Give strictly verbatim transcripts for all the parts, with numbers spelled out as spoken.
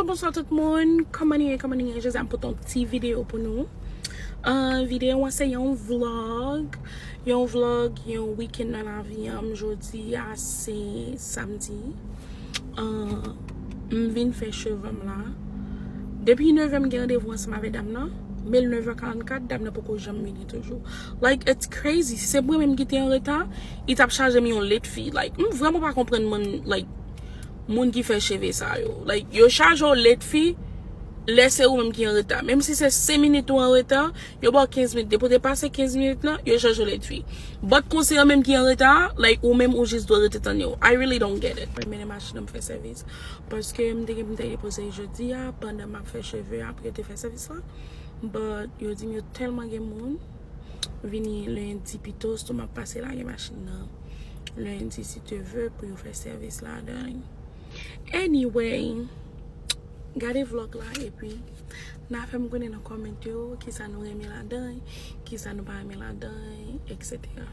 Bonswa tout moun, kòman nou ye, kòman nou ye? Jodi a m pote yon ti videyo pou nou. Ah, videyo an se yon vlog, yon vlog, yon weekend nan lavi an. M jodi a se samdi. Ah, m vin fè cheve m la. Depi nevè m gen randevou ansanm avèk dam nan, men l nevè karannkat, dam nan poko janm vini toujou. Like, it's crazy. Si se mwen menm ki te an reta, li t ap chaje m yon late fee. Like, m vrèman pa konprann moun, like, moun ki fè cheve sa yo. Like, yo chaje w late fee, lè se ou menm ki an reta. Menm si se senk minit ou an reta, yo ba w kenz minit. Depi w te pase kenz minit lan, yo chaje w late fee. But konseyan menm ki an reta, like, ou menm ou jis dwe rete tann yo. I really don't get it. Mwen mennen machin nan m fè sèvis. Paske m te gen pou m te depoze l jodi a, pandan m ap fè cheve a, pou yo te fè sèvis la. But yo di m yo tèlman gen moun. Vini lendi pito, sitou m ap pase lage machin nan lendi, si Dye vle, pou yo fè sèvis ladan l. Anyway, gade vlog la, epi n a fè m konnen nan kòmantè yo kisa nou renmen ladan l, kisa nou pa renmen ladan l, et cetera.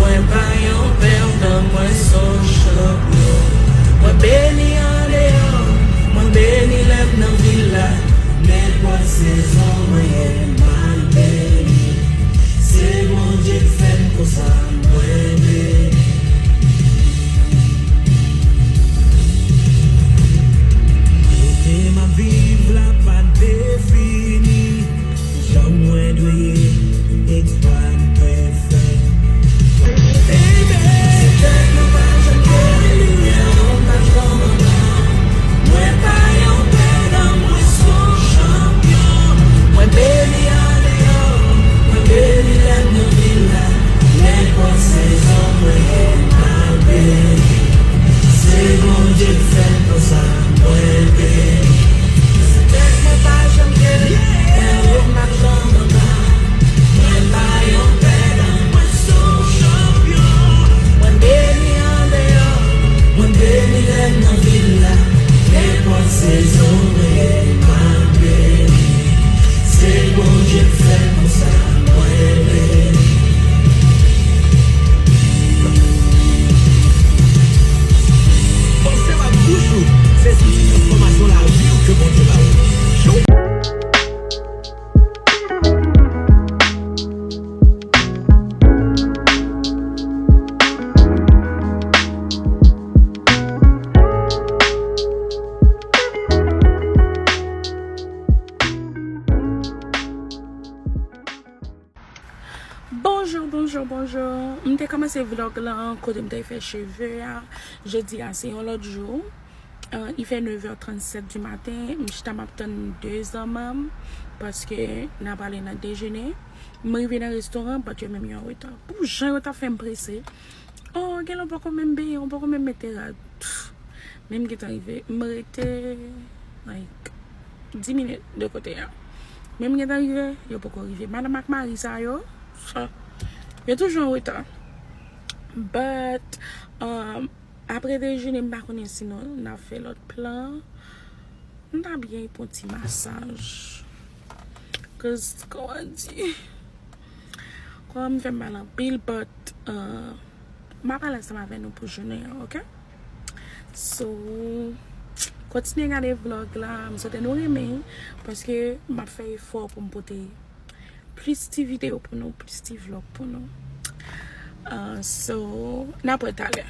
Mwen pa yon pèdan, mwen se yon chanpyon. Mwen beni andeyò, mwen beni lè m nan vil la. Nenpòt sezon mwen ye, m al beni. Se Bondye k fè m konsa, mwen beni. Kote m ap viv la pa defini. Jan mwen dwe ye, eksplwa m dwe fè. Baby, se tèt mwen pa janm beni, mwen pa janm anba. Mwen pa yon pèdan, mwen se yon chanpyon. Mwen beni andeyò, mwen beni lè m nan vil la. Nenpòt sezon mwen ye, m ap beni. Se Bondye k fè m konsa, mwen beni. Tèt mwen pa janm kele, mwen pa janm anba. Mwen pa yon pèdan, mwen se yon chanpyon. Mwen beni andeyò, mwen beni lè m nan vil la. Nenpòt sezon mwen ye, m ap beni. Se Bondye k fè m konsa, mwen beni. Panse w ak bouch ou, se sou ti transfòmasyon lavi w ke Bondye ba ou. Jou. Bonjou, bonjou, bonjou. M te kòmanse vlog lan kote m te fè cheve a. Jodi a se yon lòt jou. Ah, li fè nev è trannsèt di maten. M chita m ap tann de zanmi m paske n a prale nan dejene. M rive nan restoran, but yo menm yo an reta. Pou jan yo t ap fè m prese. Oh, gen lè w poko menm benyen, w poko menm mete rad. Men m gentan rive. M rete, like, dis minit de kote a. Men m gentan rive, yo poko rive. Madanm ak mari sa yo, yo toujou an reta. But, um, apre dejene, m pa konnen si nou, n ap fè lòt plan. M ta byen pran ti masaj. 'Cause, kòman di, kò m fè m mal anpil, but, uh, m ap pale ansanm avè nou pou jounen an, oke? So, kontinye gade vlog la, m swete nou renmen, paske m ap fè efò pou m pote plis ti videyo pou nou, plis ti vlog pou nou. Uh, so, n ap wè talè.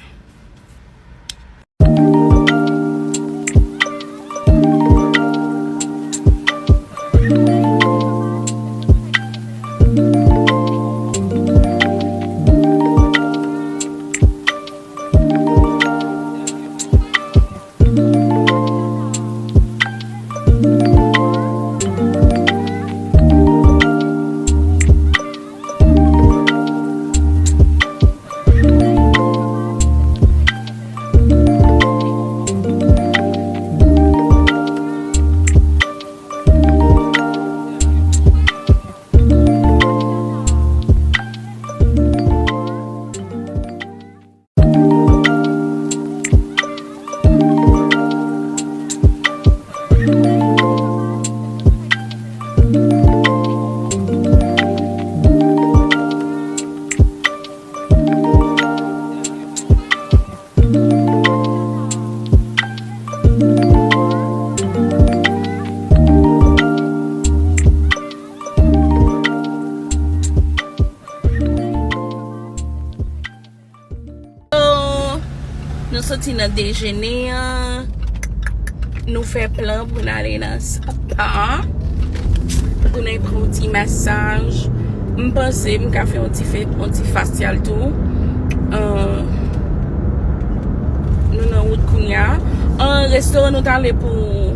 Soti nan dejene an, nou fè plan pou n ale nan spa, pou n al pran yon ti masaj. M panse m ka fè yon ti fè, yon ti fasyal tou. Euh, nou nan wout kounye a. An restoran nou t ale pou,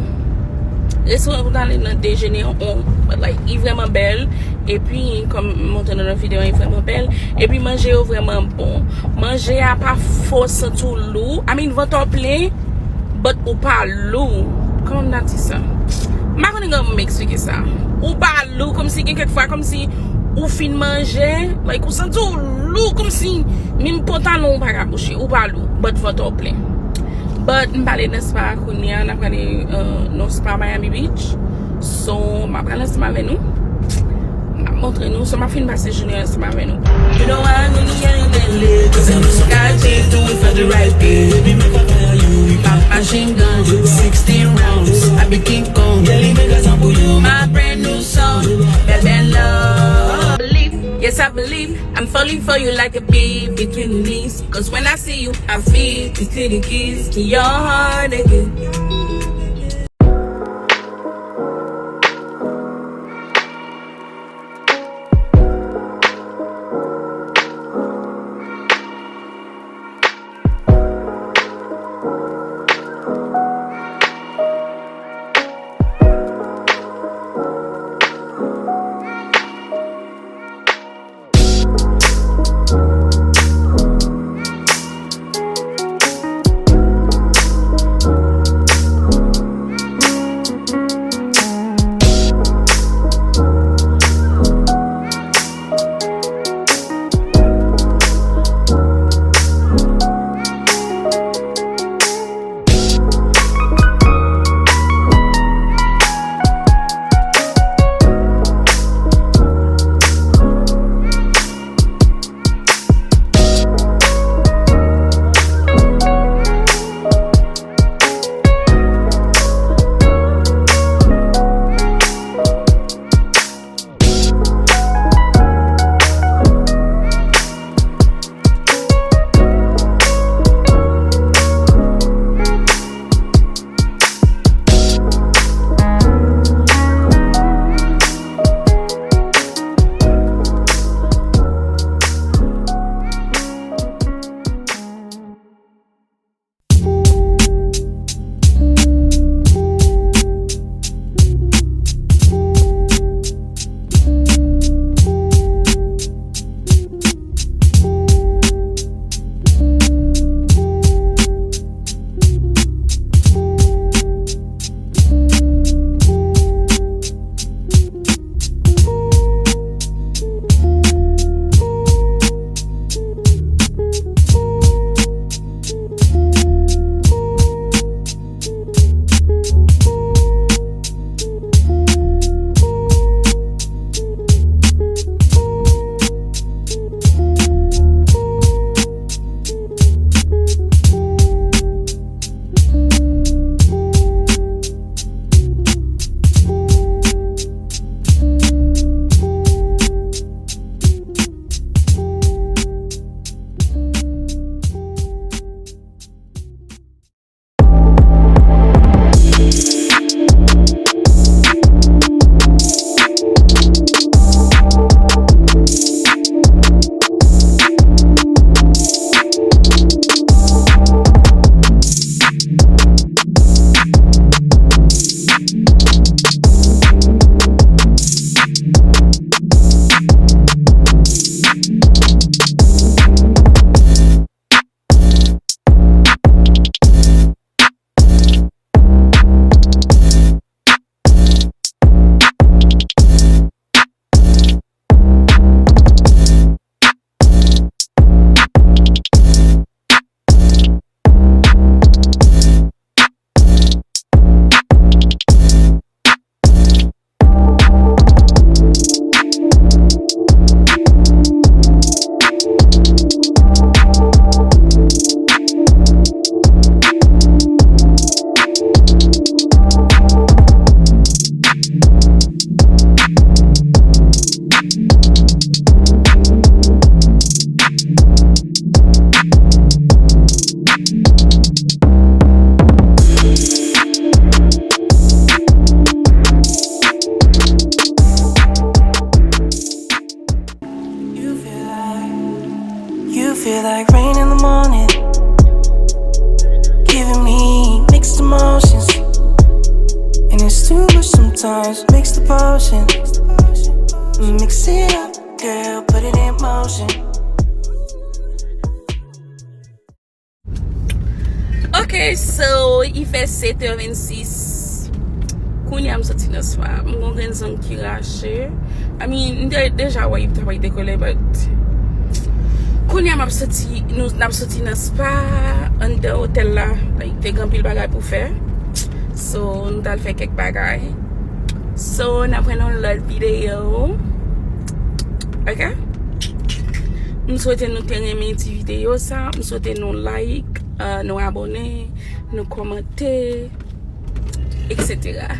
restoran nou t ale nan dejene, on, like, li vrèman bèl. Epi, kòm m montre nou nan videyo, li vrèman bèl. Epi, manje yo vrèman bon. Manje a pa fò santi w lou. I mean, vant ou plen, but ou pa lou. Kòman m ta di sa? M pa konnen kòman m eksplike sa. Ou pa lou, kòmsi gen kèk fwa, kòmsi ou fin manje, like, ou santi w lou, kòmsi menm pantalon ou pa ka bouche, ou pa lou, but vant ou plen. But m pale nan spa kounye a, n ap prale, euh, nan spa Miami Beach. So, m ap pral ansanm avè nou. M ap montre nou, so m ap fin pase jounen ansanm avè nou. You know I really ain't been lit, 'cause I know some guys just do it for the right pay. Baby, make I fire you with my machine gun, sixteen rounds. I be King Kong, yeah, make a song for you. My brand new song, Bad Bad Love. Believe, yes, I believe. I'm falling for you like a bee between the knees. 'Cause when I see you, I feel it's little keys to your heart again. Like rain in the morning, giving me mixed emotions. And it's too much sometimes, mix the potion. Mix it up, girl, put it in motion. Ok, so, i fè sèt è vennsis. Kounye a m soti nan spa. M gon grenn zong ki rache. I mean, m te deja wè li t ap dekole, but kounye a m ap soti, nou, n ap soti nan spa, anndan otèl la. Like, te gen anpil bagay pou fè. So, nou t al fè kèk bagay. So, n ap wè nan lòt videyo. Ok? M swete nou te renmen ti videyo sa. M swete nou like, uh, nou abone, nou kòmante, et cetera.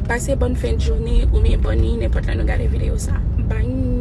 Pase bòn fen de jounen oubyen bòn nuit, nenpòt lè nou gade videyo sa. Bye!